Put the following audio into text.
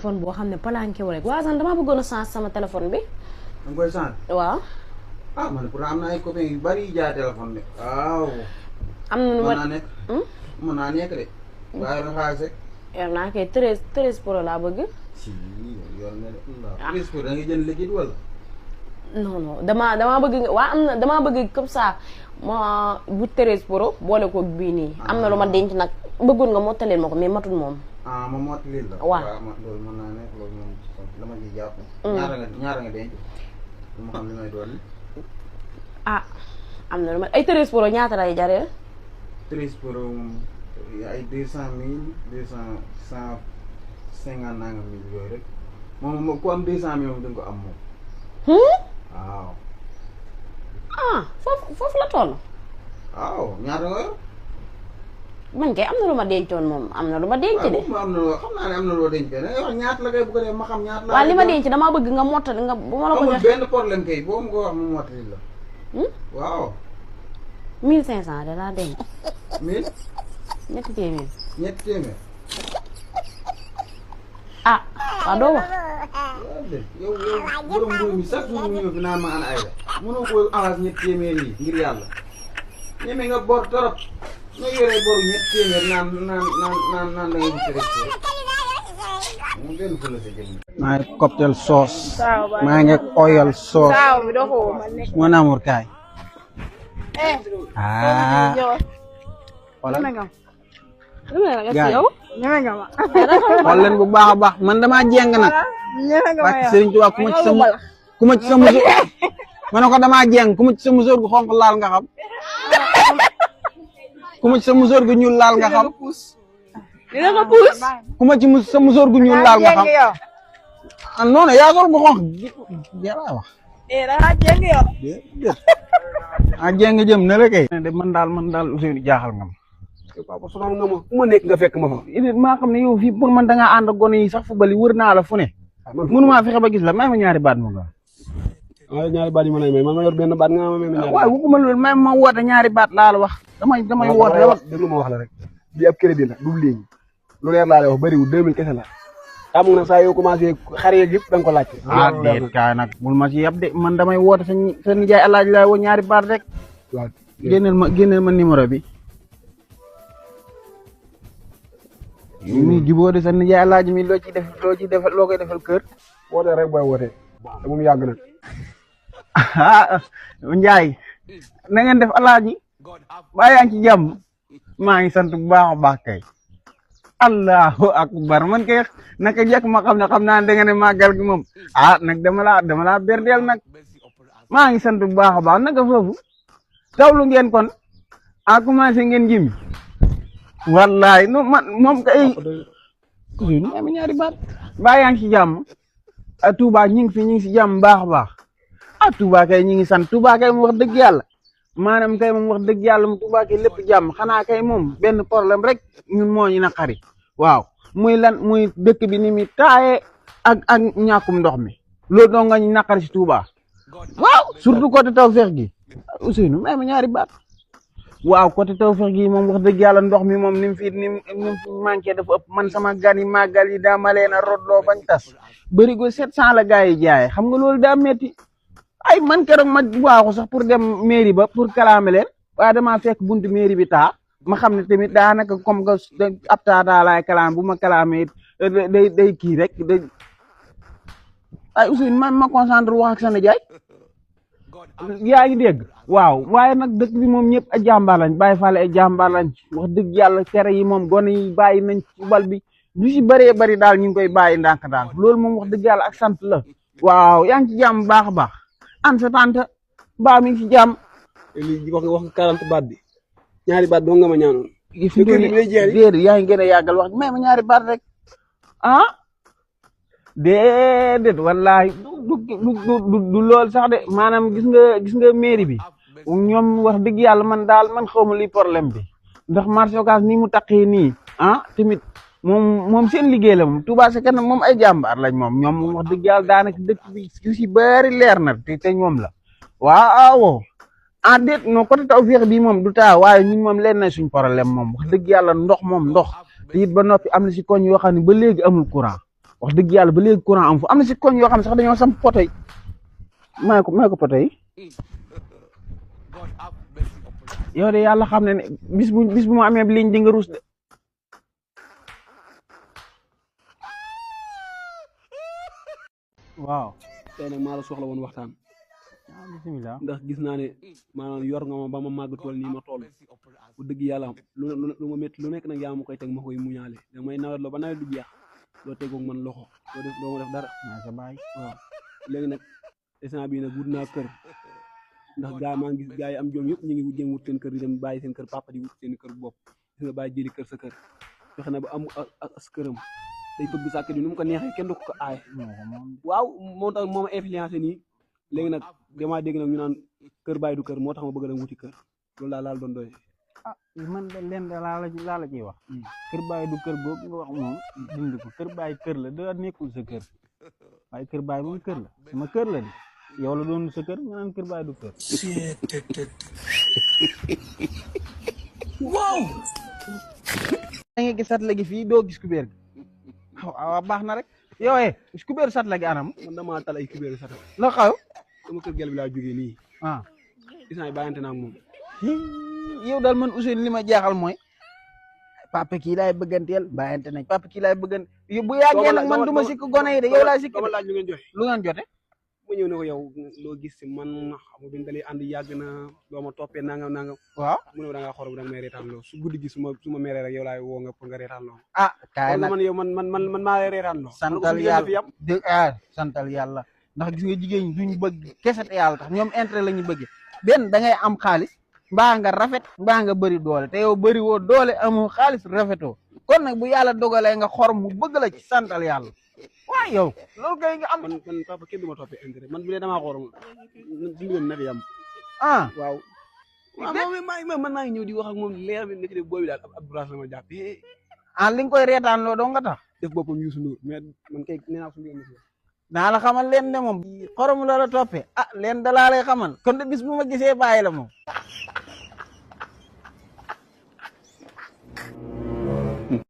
téléphone boo xam ne palanke wu rek waa san damaa bëggoon a changer sama téléphone bi. da nga koy changer. waaw. ah man pourtant am na ay copains yu bari yu jaay téléphone de waaw. am na nu ma mën naa nekk. mën naa nekk de. waaye na xaalis rek. yor naa kay 13 pro laa bëgg. si yor nga de. 13 pro da nga jënd liquide wala. non damaa bëgg nga waa am na damaa bëgg comme ça ma bu 13 pro boole ko bii nii. am na lu ma denc nag bëggoon nga mottaleel ma ko mais matul moom. ah ma mottaleel la. waaw loolu mën naa nekk loolu moom la ma ciy jàpp. ñaara nga denc. lu ma xam li may doon. ah am na lu ma ay 13 pro ñaata lay jaree. 13 pro moom ay 200 000 150 nangam mille yooyu rek moom ku am 200 000 moom da nga ko am moom. waaw. ah foofu la toll. waaw ñaata nga yor. man kay am na lu ma dencoon moom am na lu ma denc de. waaw am na loo xam naa ne am na loo denc de da ngay wax ñaata la kay bu ko def ma xam ñaata la. waaw li ma denc damaa bëgg nga mottali nga bu ma la ko amul joxee. benn problème kay boo mu ko wax mu mottali la. waaw. 1500 de laa denc. 1000. ñetti téeméer. ñetti téeméer. ah waaw doo wax. waaw de yow borom mbir mi chaque jour mu ñëw fi naan ma ana ay la mënoo ko avance ñetti téeméer yi ngir yàlla ñeme nga bor torop nga yoree boru ñetti téeméer naan da ngay wut rek mu gën fu la sa jëm. maa ngi cocktail sauce. maa ngi oil sauce. mon amour kaay. xoolal xool leen bu baax a baax man damaa jéng nag. parce que Serigne Touba ku ma ci sa musóor ma ne ko damaa jéng ku ma ci sa musóor gu xonq laal nga xam. ku ma ci sa musóor gu ñuul laal nga xam. dina ko puus. ku ma ci sa musóor gu ñuul laal nga xam. ah non non yaa soor gu xonq jara wax. da ngaa jéng yow. ah jéng jëm na la kay. man daal Ousseynou jaaxal nga ma. papa sonal nga ma fu ma nekk nga fekk ma fa. maa xam ne yow fii pour man da ngaa ànd ak gone yi sax fu bali wër naa la fu ne. mënumaa fexe ba gis la may ma ñaari baat mu nga. waaw ñaari baat yi ma lay may man ma yor benn baat nga ma may ñaari baat. waaw waxuma loolu may ma woote ñaari baat laa la wax. damay woote rek. déglu ma wax la rek bii ab crédit la du léegi lu leer laa lay wax bëriwul 2000 kese la. xam nga nag saa yoo commencé xar yeeg yëpp da nga ko laajte. ah déet kaay nag bul ma ci yab de man damay woote sa nijaay Alaaji laay woo ñaari baat rek. waaw génneel ma numéro bi. mi jubóo de sa nijaay Alaaji mi loo koy defal kër. woote rek booy woote. te moom yàgg na. ah Ndiaye na ngeen def Alaaji baa yaa ngi ci jàmm maa ngi sant bu baax a baax kay. allahu akbar man kay naka jekk ma xam naa ne da nga ne màggal gi moom ah nag dama laa berdeel nag maa ngi sant bu baax a baax naka foofu tawlu ngeen kon a commencé ngeen jimi wallahi no man moom kay nu am ñaari baat baa yaa ngi ci jàmm a Touba ñi ngi si jàmm baax a baax a Touba kay ñi ngi sant Touba kay mu wax dëgg yàlla maanaam kay moom wax dëgg yàlla mu Touba kay lépp jàmm xanaa kay moom benn problème rek ñun moo ñu naqari waaw muy dëkk bi ni mi taaye ak ñàkkum ndox mi loolu doo nga ñu naqari si Touba waaw surtout côté Tawfekh gi Ousseynou may ma ñaari baat waaw côté Tawfekh gi moom wax dëgg yàlla ndox mi moom ni mu fi manqué dafa ëpp man sama gan yi màggal yi daa ma leen a rodloo bañ tas bërigo 700 la gars yi jaayee xam nga loolu daa metti ay man keroog ma waaxu sax pour dem mairie ba pour kalaame leen waaye damaa fekk buntu mairie bi taa ma xam ne tamit daanaka comme que ab taa daa laay kalaame bu ma kalaamee day kii rek day ay Ousseynou ma concentré wax ak sa nijaay yaa ngi dégg waaw waaye nag dëkk bi moom ñëpp ay jàmbaar lañ bàyyi faale ay jàmbaar lañ wax dëgg yàlla tere yi moom gone yi bàyyi nañ ci bal bi lu si bëree bëri daal ñu ngi koy bàyyi ndànk-ndànk loolu moom wax dëgg yàlla ak sant la waaw yaa ngi ci jàmm baax a baax an sa tante mbaa mi ngi ci jàmm. lii wax nga 40 baat bi ñaari baat doo nga ma ñaanoon. fi mu déedéet yaa ngi gën a yàggal wax may ma ñaari baat rek ah déedéet wallaahi du lool sax de maanaam gis nga mairie bi ñoom wax dëgg yàlla man xaw ma li problème bi ndax marché Ocass nii mu taqee nii ah tamit moom seen liggéey la moom Touba Ca Kanam moom ay jàmbaar lañ ñoom wax dëgg yàlla daanaka dëkk bi yu si bëri leer na te ñoom la waaw ah déet non côté Tawfekh bi moom du taa waaye ñun moom leen na suñ problème moom wax dëgg yàlla ndox te it ba noppi am na si koñ yoo xam ne ba léegi amul courant wax dëgg yàlla ba léegi courant am fu am na si koñ yoo xam ne sax dañoo sam poto yi may ko poto yi yow de yàlla xam ne ne bis bu ma amee ligne di nga ruus de waaw tey nag maa la soxla woon waxtaan bismillah ndax gis naa ne maanaam yor nga ma ba ma màgg tool nii ma toll bu dëgg yàlla lu ma métti lu nekk nag yaa ma koy teg ma koy muñaale damay nawet la ba nawet du jeex doo tegoog man loxo doo ma def dara sa baay waaw léegi nag instant bii nag wut naa kër ndax maa ngi gis gaa yi am joom yëpp ñu ngi jéem wut seen kër di dem bàyyi seen kër papa di wut seen kër bopp gis nga bàyyi jëli kër sa kër fexe na ba am as këram day fëgg sàkk bi nu mu ko neexee kenn du ko aay waaw moo tax moo ma influencé nii léegi nag damaa dégg nag ñu naan kër bàyyi du kër moo tax ma bëgg a dem wuti kër loolu daal laal doon doy man de leen da laa la ciy wax kër bàyyi du kër googu nga wax moom dindi ko kër bàyyi kër la da nekkul sa kër waaye kër bàyyi moom kër la sama kër la di yow la doon sa kër nga naan kër bàyyi du kër waaw da nga gis satla gi fii doo gis kubéer gi waaw baax na rek yow kubéeru satla gi anam man damaa tal ay kubéeru satla la xaw sama kër gel bi laa jógee nii gis naa bàyyante naa ak moom yow daal man Ousseynou li ma jaaxal mooy papa kii laay bëgganteel bàyyante nañ papa kii laay bëggante bu yàggee nag man du ma sikk gone yi de yow laay sikk dama laaj lu ngeen joxe lu ngeen jote ma ñëw ne ko yow loo gis si man xamu biñ dalee ànd yàgg na doo ma toppee nangam waaw mu ne da ngaa xor bu danga may reetaan loo su guddi gi su ma meree rek yow laay woo nga pour nga reetaan loo kaay nag man yow man maa lay reetaan loo santal yàlla santal yàlla ndax gis nga jigéen ñi duñ bëgg kese te yàlla tax ñoom intérêt la ñu bëgg benn da ngay am xaalis mbaa nga rafet mbaa nga bëri doole te yow bëri woo doole amoo xaalis rafetoo kon nag bu yàlla dogalee nga xor mu bëgg la ci santal yàlla waaw yow loolu kay nga am man papa kenn du ma toppee intérêt man bu dee damaa xor suñu na fi am waaw man maa ngi ñëw di wax ak moom leer bi nekk de boobi daal ab branche la ma jàppee li nga koy reetaan loo doo nga tax def boppam Youssou Ndour mais man kay nee naa suñu yoon naa la xamal leen de moom xorom la la toppee leen da laa lay xamal kon de bis bu ma gisee bàyyi la moom